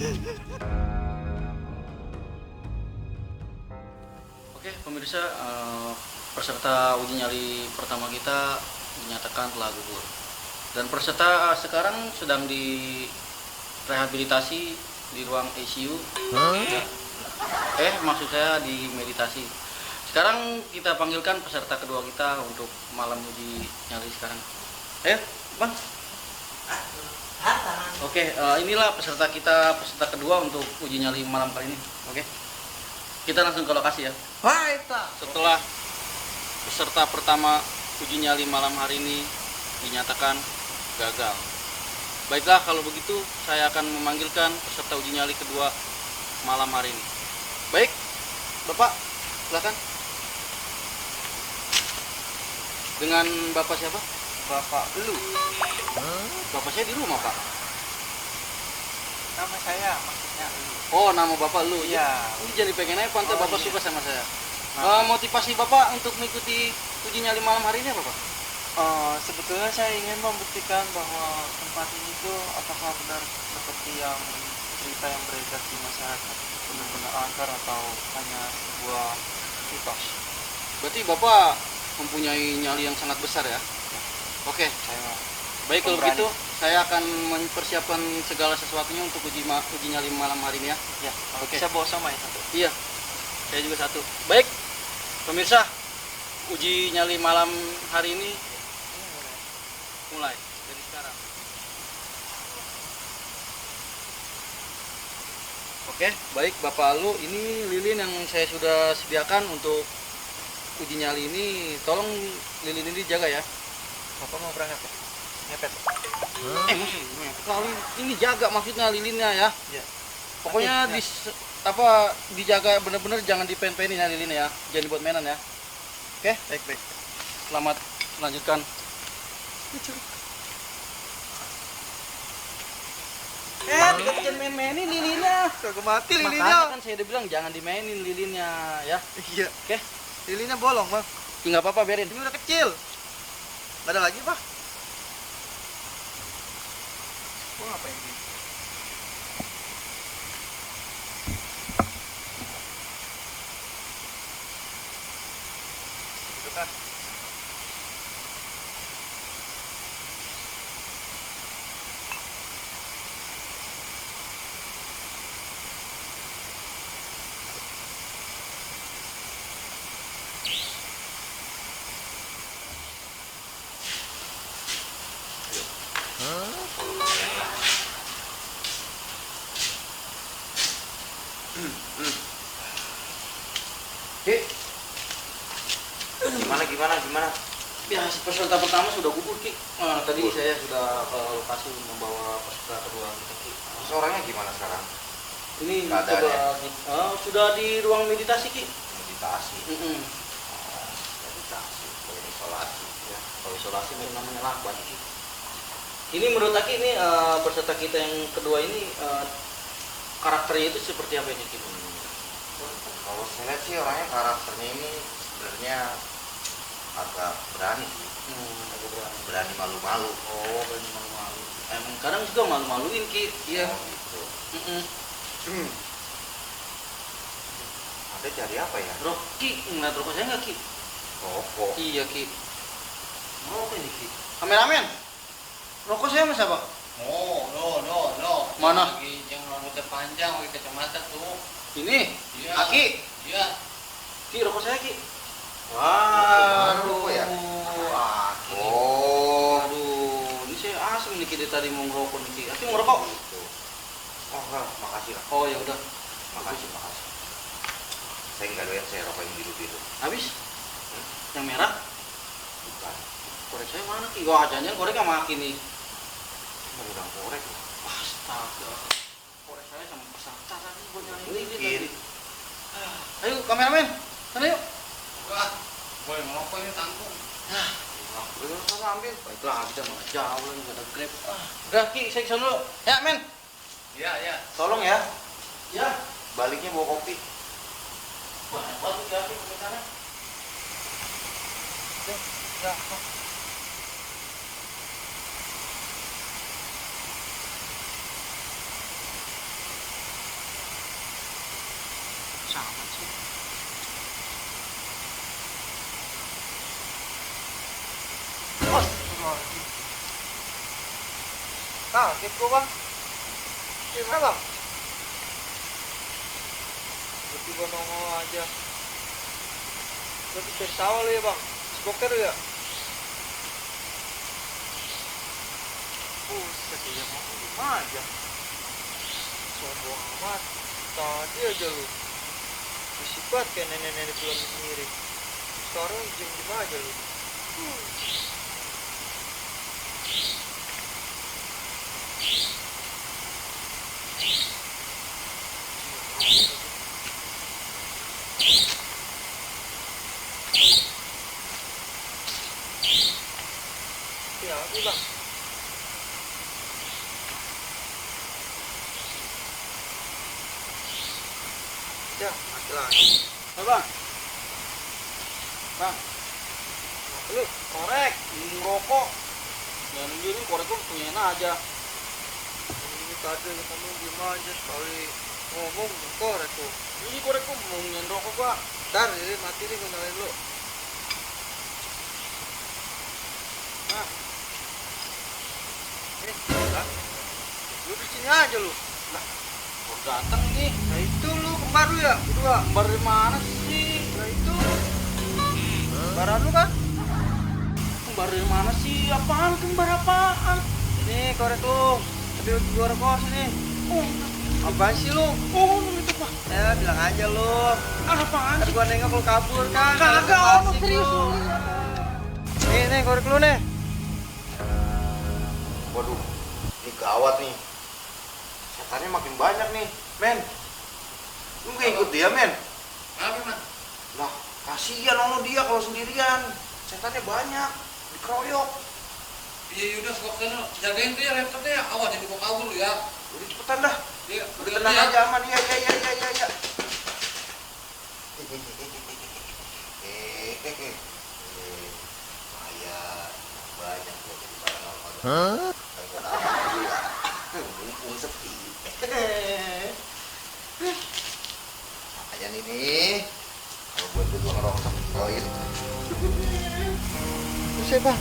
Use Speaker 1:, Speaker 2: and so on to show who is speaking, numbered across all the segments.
Speaker 1: Oke pemirsa, peserta uji nyali pertama kita dinyatakan telah gugur. Dan peserta sekarang sedang direhabilitasi di ruang ICU. Maksud saya di meditasi. Sekarang kita panggilkan peserta kedua kita untuk malam uji nyali sekarang. Ayo, Bang. Oke, inilah peserta kita, peserta kedua untuk uji nyali malam kali ini. Oke. Kita langsung ke lokasi ya. Setelah peserta pertama uji nyali malam hari ini dinyatakan gagal. Baiklah, kalau begitu saya akan memanggilkan peserta uji nyali kedua malam hari ini. Baik, Bapak, silakan. Dengan Bapak siapa?
Speaker 2: Bapak Lu.
Speaker 1: Bapak saya di rumah, Pak.
Speaker 2: Nama saya maksudnya Lu.
Speaker 1: Oh, nama Bapak Lu.
Speaker 2: Iya.
Speaker 1: Ini jadi pengen aja pantas Bapak
Speaker 2: iya.
Speaker 1: suka sama saya. Motivasi Bapak untuk mengikuti uji nyali malam hari ini apa, Pak?
Speaker 2: Sebetulnya saya ingin membuktikan bahwa tempat ini tuh apakah benar seperti yang cerita yang beredar di masyarakat, benar-benar angker atau hanya sebuah mitos.
Speaker 1: Berarti Bapak mempunyai nyali yang sangat besar ya? Oke.
Speaker 2: Saya
Speaker 1: Baik, kalau
Speaker 2: pemberani.
Speaker 1: begitu saya akan mempersiapkan segala sesuatunya untuk uji nyali malam hari ini ya.
Speaker 2: Ya,
Speaker 1: Oke.
Speaker 2: bisa bawa sama ya satu.
Speaker 1: Iya, saya juga satu. Baik, pemirsa, uji nyali malam hari ini mulai dari sekarang. Oke, baik Bapak Lu, ini lilin yang saya sudah sediakan untuk uji nyali ini. Tolong lilin ini dijaga ya.
Speaker 2: Bapak mau berangkat ya? Ngepet.
Speaker 1: Kalau ini jaga maksudnya lilinnya ya.
Speaker 2: Iya.
Speaker 1: Pokoknya
Speaker 2: Oke,
Speaker 1: dijaga benar-benar, jangan dipen-penin ya lilinnya ya. Jangan dibuat mainan ya. Oke,
Speaker 2: baik.
Speaker 1: selamat melanjutkan. Jangan main-mainin lilinnya.
Speaker 2: Kagak mati
Speaker 1: Makanya kan saya udah bilang jangan dimainin lilinnya ya.
Speaker 2: Iya.
Speaker 1: Oke,
Speaker 2: Lilinnya bolong, Bang.
Speaker 1: nggak apa-apa, biarin.
Speaker 2: Ini udah kecil. Nggak ada lagi, Pak. Gua ngapain ini? Bentar.
Speaker 1: Oke,
Speaker 2: Gimana?
Speaker 1: ya peserta pertama sudah gugur Ki. Tadi saya sudah ke lokasi membawa peserta kedua kita Ki.
Speaker 3: Orangnya gimana sekarang?
Speaker 1: Ini
Speaker 3: Keadaannya?
Speaker 1: sudah di ruang meditasi Ki.
Speaker 3: Meditasi.
Speaker 1: Mm-mm.
Speaker 3: Meditasi, boleh isolasi.
Speaker 1: Ya, kalau isolasi namanya lakban Ki. Ini menurut Aki ini peserta kita yang kedua ini karakternya itu seperti apa ini Ki?
Speaker 3: Kalau saya lihat sih orangnya karakternya ini sebenarnya agak berani sih.
Speaker 1: Agak berani.
Speaker 3: Berani malu-malu.
Speaker 1: Oh, berani malu-malu. Emang kadang juga malu-maluin Ki. Iya.
Speaker 3: Oh, gitu.
Speaker 1: Mm-mm.
Speaker 3: Anda cari apa ya?
Speaker 1: Ki, ngeliat rokok saya nggak Ki?
Speaker 3: Rokok.
Speaker 1: Iya Ki. Rokok ini Ki. Kameramen, rokok saya mas apa?
Speaker 4: No.
Speaker 1: Mana?
Speaker 4: Lagi yang rambutnya panjang, pakai kacamata tuh.
Speaker 1: Ini,
Speaker 4: Iya.
Speaker 1: Aki.
Speaker 4: Iya.
Speaker 1: Ki, rokok saya Ki.
Speaker 3: Rokok ya?
Speaker 1: Aki.
Speaker 3: Oh.
Speaker 1: Aduh, ini saya asem nih Ki dari tadi mau ngerokok nih Ki. Aki mau ngerokok?
Speaker 3: Gitu. Oh enggak, makasih lah.
Speaker 1: Oh ya udah.
Speaker 3: Makasih. Saya nggak doyan saya rokok yang biru-biru.
Speaker 1: Habis? Yang merah?
Speaker 3: Bukan.
Speaker 1: Korek saya mana Ki? Wah, jangan korek sama Aki nih.
Speaker 3: Mau bilang korek.
Speaker 1: Astaga. Korek saya sama peserta tadi buat nyari ini
Speaker 3: Mungkin.
Speaker 1: tadi. Ayo kameramen, sana yuk.
Speaker 4: Enggak. Boleh ngerokok ini tanggung.
Speaker 1: Udah sana ambil. Baiklah, kita malah jauh lagi nggak ada grab. Udah Ki, saya kesana dulu. Ya men,
Speaker 4: Iya.
Speaker 1: tolong ya. Ya.
Speaker 3: Baliknya bawa kopi.
Speaker 1: Wah, bagus ya Ki ke sana.
Speaker 2: Ya. amat sih. Astagfirullahaladzim. Kaget gua bang. Gimana bang? Tiba-tiba nongol aja. Berarti cari sawah ya bang. Spoker ya? Buset ya bang. Gimana aja? Sombong amat. Tadi aja lu. Bersifat kayak nenek-nenek bulan sendiri. Sekarang jem-jem aja lu. Ya, bang. Ya, mati lagi.
Speaker 1: Bang. Bang,
Speaker 2: Lu korek.
Speaker 1: ngerokok. Jangan nungguin korek lu punyain aja.
Speaker 2: Ini tadi kamu diem aja sekali ngomong korek tuh.
Speaker 1: Ini korek lu mau nyen rokok gua.
Speaker 2: Ntar ini mati nih, gue nyalain lu.
Speaker 1: Nah,
Speaker 2: Lah, lu di sini aja lu.
Speaker 1: baru datang nih.
Speaker 2: Nah itu lu kembar lu ya, berdua.
Speaker 1: Kembar dari mana sih?
Speaker 2: Nah itu kembaran lu kan?
Speaker 1: Kembar dari mana sih? Apaan kembar apaan?
Speaker 2: Ini korek lu. Tapi gua rekor sini.
Speaker 1: Oh,
Speaker 2: Apaan sih lu?
Speaker 1: oh, itu Pak.
Speaker 2: Ya bilang aja lu.
Speaker 1: Apaan
Speaker 2: Ntar
Speaker 1: sih?
Speaker 2: gua nengok lu kabur kan.
Speaker 1: Kagak,
Speaker 2: Lu
Speaker 1: oh, serius
Speaker 2: lu.
Speaker 1: lu.
Speaker 2: Nih korek lu nih.
Speaker 3: Waduh, ini gawat nih. Setannya makin banyak nih, men. Lu gak ikut dia, men?
Speaker 4: Kenapa man?
Speaker 3: Lah, kasihan ono dia kalau sendirian. Setannya banyak, dikeroyok.
Speaker 4: Iya udah sok sana jagain tuh ya laptopnya ya. Awas jadi gua kabur lu ya.
Speaker 3: Udah cepetan dah.
Speaker 4: Iya,
Speaker 3: Udah
Speaker 4: udah
Speaker 3: tenang
Speaker 4: ya.
Speaker 3: aja, aman. Iya. Bahaya, banyak loh jadi paranormal. Mumpung sepi. Makanya nih, kalau buat dulu ngerokok,
Speaker 2: Terus bang,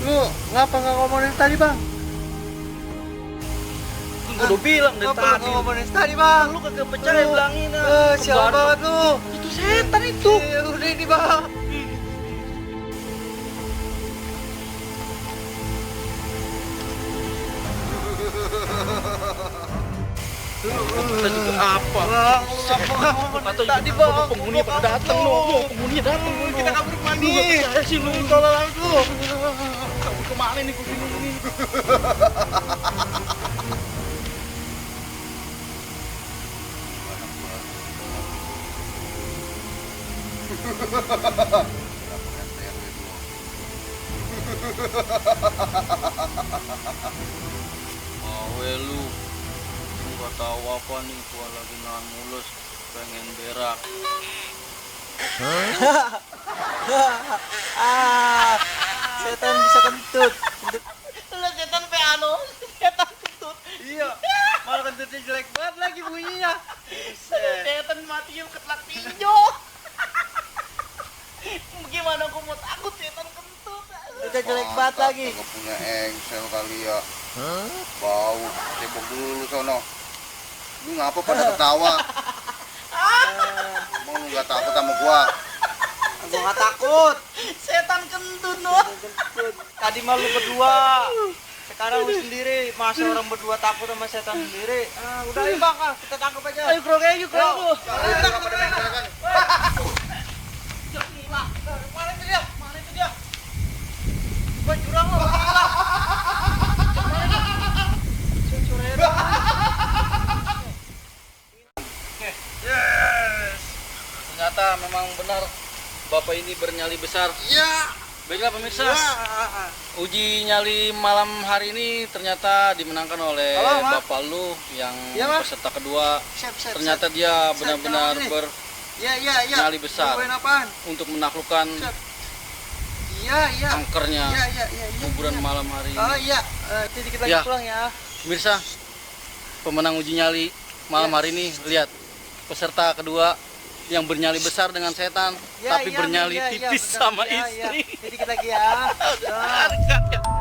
Speaker 2: lu ngapa nggak ngomongin tadi bang?
Speaker 1: Gua udah bilang dari
Speaker 2: Ngapa nggak
Speaker 1: tadi.
Speaker 2: ngomongin tadi bang?
Speaker 1: Lu kagak percaya bilangin.
Speaker 2: Sial banget lu.
Speaker 1: Itu setan itu.
Speaker 2: Udah ini bang.
Speaker 1: Kita juga apa?
Speaker 2: Bang, lu ngapa nggak ngomongin
Speaker 1: Atau
Speaker 2: tadi bang?
Speaker 1: penghuni pada datang loh. Penghuni datang.
Speaker 2: Kita kabur kemana
Speaker 1: Lu nggak
Speaker 2: nih?
Speaker 1: percaya sih lu.
Speaker 2: Tolong aku.
Speaker 1: Kabur kemana nih gua bingung nih. Mawe lu nggak tahu apa nih, gua lagi nahan mulus pengen berak.
Speaker 2: Setan bisa kentut.
Speaker 1: Lu setan peano, setan kentut.
Speaker 2: Iya. Malah kentutnya jelek banget lagi bunyinya.
Speaker 1: Setan mati yang ketlak tinjo. Gimana gua mau takut setan kentut?
Speaker 2: Kentutnya jelek banget lagi.
Speaker 3: Nggak punya engsel kali ya. Bau, cebok dulu sono. Lu ngapa pada ketawa? Emang lu nggak takut sama gua?
Speaker 2: Gua nggak takut.
Speaker 1: Setan kentut noh.
Speaker 2: Tadi mah lu berdua. Sekarang lu sendiri. Masa orang berdua takut sama setan sendiri? Udah ayo bang, kita tangkap aja.
Speaker 1: Ayo kerok aja kerok lu.
Speaker 2: Mana itu dia? Mana itu dia? Coba curang lo. Yes.
Speaker 1: Ternyata memang benar Bapak ini bernyali besar.
Speaker 2: Ya.
Speaker 1: Baiklah pemirsa, uji nyali malam hari ini ternyata dimenangkan oleh
Speaker 2: Halo, Mak.
Speaker 1: Bapak lu yang
Speaker 2: Iya, Mak.
Speaker 1: peserta kedua.
Speaker 2: Siap.
Speaker 1: Ternyata dia benar-benar
Speaker 2: jangan Ya.
Speaker 1: bernyali besar
Speaker 2: Ngapain apaan?
Speaker 1: untuk menaklukkan
Speaker 2: Siap. Iya.
Speaker 1: angkernya
Speaker 2: Iya.
Speaker 1: kuburan malam hari ini.
Speaker 2: Oh iya, dikit lagi
Speaker 1: Ya.
Speaker 2: pulang ya.
Speaker 1: Pemirsa, pemenang uji nyali malam hari ini, lihat peserta kedua yang bernyali besar dengan setan, tapi bernyali tipis sama istri.
Speaker 2: Sedikit lagi ya.
Speaker 1: Cut, cut.